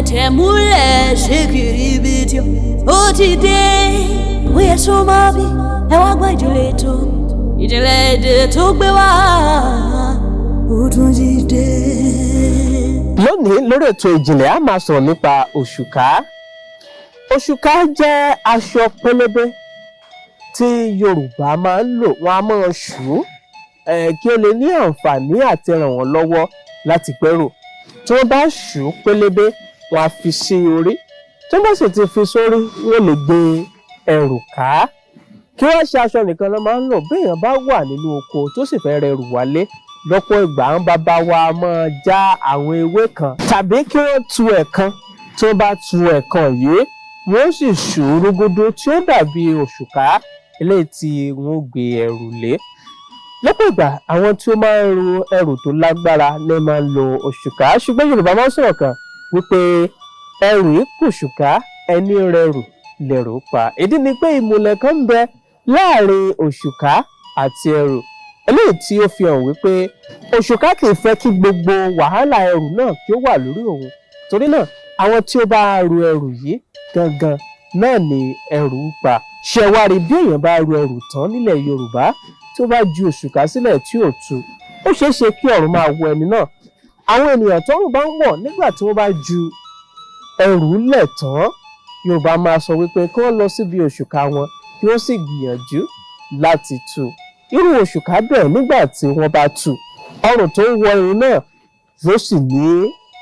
Tẹ̀tẹ̀ múlẹ̀ ṣe kiri ibi tí ó ti dé. Ó yẹ sọ máa bí ẹ wá gbọ́ ìjìnlẹ̀ ètò ìjìnlẹ̀ èdè tó gbé wá, ó tún ti dé. Lónìí lórí ètò ìjìnlẹ̀, a máa sọ̀rọ̀ nípa òṣùká. Òṣùká jẹ́ aṣọ pélébé tí Yorùbá máa ń lò. Wọ́n á máa ṣù ú kí ó lè ní àǹfààní àti ràn wọ́n lọ́wọ́ láti gbẹ́rù. Tí wọ́n bá ṣù ú pélébé, wọ́n á fi sí orí. Tí wọ́n bá sì ti fi sórí, wọ́n lè gbé ẹrù ká. Kí wọ́n ṣe aṣọ nìkan ló máa ń lò. Bí èèyàn bá wà nínú oko tó sì fẹ́ rẹrù wálé, lọ́pọ̀ ìgbà àwọn bàbá wa máa já àwọn ewé kan tàbí kí wọ́n tu ẹ̀kan. Tí wọ́n bá tu ẹ̀kan yìí, wọ́n sì ṣù ú rúgúdú tí ó dàbí òṣùká eléyìí tí wọ́n gbé ẹrù lé. Lọ́pọ̀ ìgbà, àwọn tí ó máa ń ru ẹrù tó lágbára ní máa ń lo òṣùká, ṣùgbọ́n Yorùbá máa ń sọ̀rọ̀ kan wípé ẹrù yìí kò ṣùká, ẹni rẹrù lẹ̀rù pa. Ìdí ni pé ìmùlẹ̀ kan ń bẹ láàrin òṣùká àti ẹrù, eléyìí tí ó fi hàn wípé òṣùká kì í fẹ́ kí gbogbo wàhálà ẹrù náà kí ó wà lórí òun. Torí náà, àwọn tí ó bá ru ẹrù yìí gangan náà ni ẹrù ń pa. Ṣé wá rí, bí èèyàn bá ru ẹrù tán nílẹ̀ Yorùbá, tí ó bá ju òṣùká sílẹ̀ tí ò tú, ó ṣeé ṣe kí ọ̀run máa wọ ẹni náà. Àwọn ènìyàn tọ́run bá ń wọ̀ nígbà tí wọ́n bá ju ẹrù lẹ̀ tán, Yorùbá máa sọ wípé kí wọ́n lọ síbi òṣùká wọn, kí wọ́n sì gbìyànjú láti tú irú òṣùká bẹ́ẹ̀. Nígbà tí wọ́n bá tú, ọrùn tó ń wọ irun náà yóò sì ní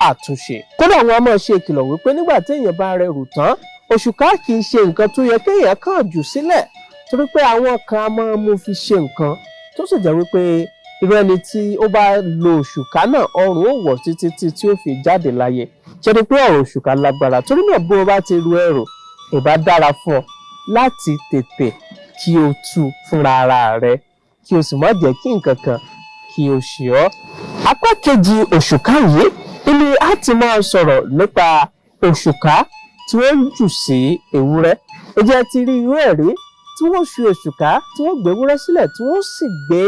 àtúnṣe. Kódà, wọn a máa ṣe ìkìlọ̀ wípé nígbà tí èèyàn bá rẹrù tán, òṣùká kì í ṣe nǹkan tó yẹ kéèyàn kàn jù sílẹ̀, torí pé àwọn kan a máa mú fi ṣe nǹkan, tó sì jẹ́ wípé irú ẹni tí ó bá lo òṣùká náà, ọrùn ó wọ̀ títí tí tí ó fi jáde láyé. Ṣe ni pé ọ̀rọ̀ òṣùká lágbára. Torí náà, bó o bá ti ru ẹrù, ìbá dára fún ọ láti tètè kí o tú fúnra ara rẹ, kí o sì má jẹ́ kí nǹkan kan kí o ṣe ọ́. Apá kejì òṣùká yìí ni a ti máa sọ̀rọ̀ nípa òṣùká tí wọ́n ń jù sí ewúrẹ́. Ó jẹ́ ti rí irú ẹ̀ rí tí wọ́n ṣu òṣùká, tí wọ́n gbé ewúrẹ́ sílẹ̀, tí wọ́n sì gbé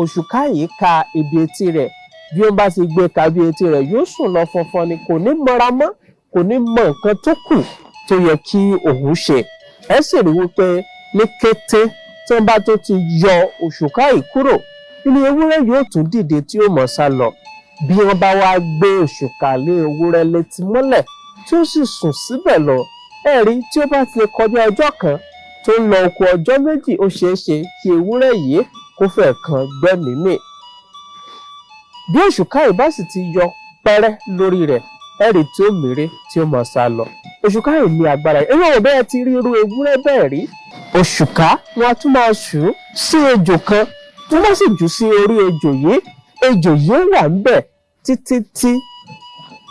òṣùká yìí ka ibi etí rẹ̀. Bí wọ́n bá ti gbé ka ibi etí rẹ̀, yóò sùn lọ fọnfọn ni, kò ní mọra mọ́, kò ní mọ nǹkan tó kù tó yẹ kí òun ṣe. Ẹ sì rí wípé ní kété tí wọ́n bá tó ti yọ òṣùká yìí kúrò nínú ewúrẹ́, yóò tún dìde tí ó mọ̀ sá lọ. Bí wọ́n bá wá gbé òṣùká lé ewúrẹ́ létí mọ́lẹ̀, tí ó sì sùn síbẹ̀ lọ, ẹ rí, tí ó bá ti lè kọjá ọjọ́ kan, tó ń lọ oko ọjọ́ 2, ó ṣeé ṣe kí ewúrẹ́ yìí kó fẹ́ kan gbẹ́mìí mì. Bí òṣùká yìí bá sì ti yọ pẹ́rẹ́ lórí rẹ̀, ẹ rí tí ó mèrè, tí ó mọ̀ sá lọ. Òṣùká yìí ní agbára. Yìí ewúrẹ́ bẹ́ẹ̀ ti rí irú ewúrẹ́ bẹ́ẹ̀ rí. Òṣùká, wọn a tún máa ṣù ú sí ejò kan. Tí wọ́n sì jù sí orí ejò yìí, ejò yìí wà ńbẹ̀ títí tí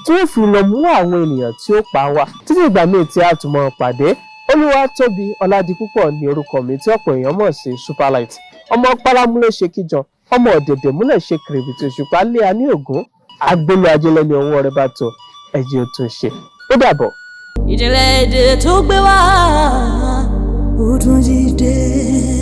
tí ó fi lọ mú àwọn ènìyàn tí ó pa wá. Títí ìgbà míì tí a tún máa pàdé, Olúwatóbi Ọládipúpọ̀ ní orúkọ mi, tí ọ̀pọ̀ èèyàn mọ̀ sí Superlight. Ọmọ pálámúlẹ̀ ṣe kíjọ, ọmọ ọ̀dẹ̀dẹ̀ múlẹ̀ ṣe kìrìbìtì. Òṣùpá lé a ní ògún agbélé ajé lẹ́ni ọwọ́ rẹ bá tó ẹ̀jẹ̀ ò tún ṣe. Ó dàbọ̀. Ìjìnlẹ̀ èdè tó gbé wá, ó tún ti dé.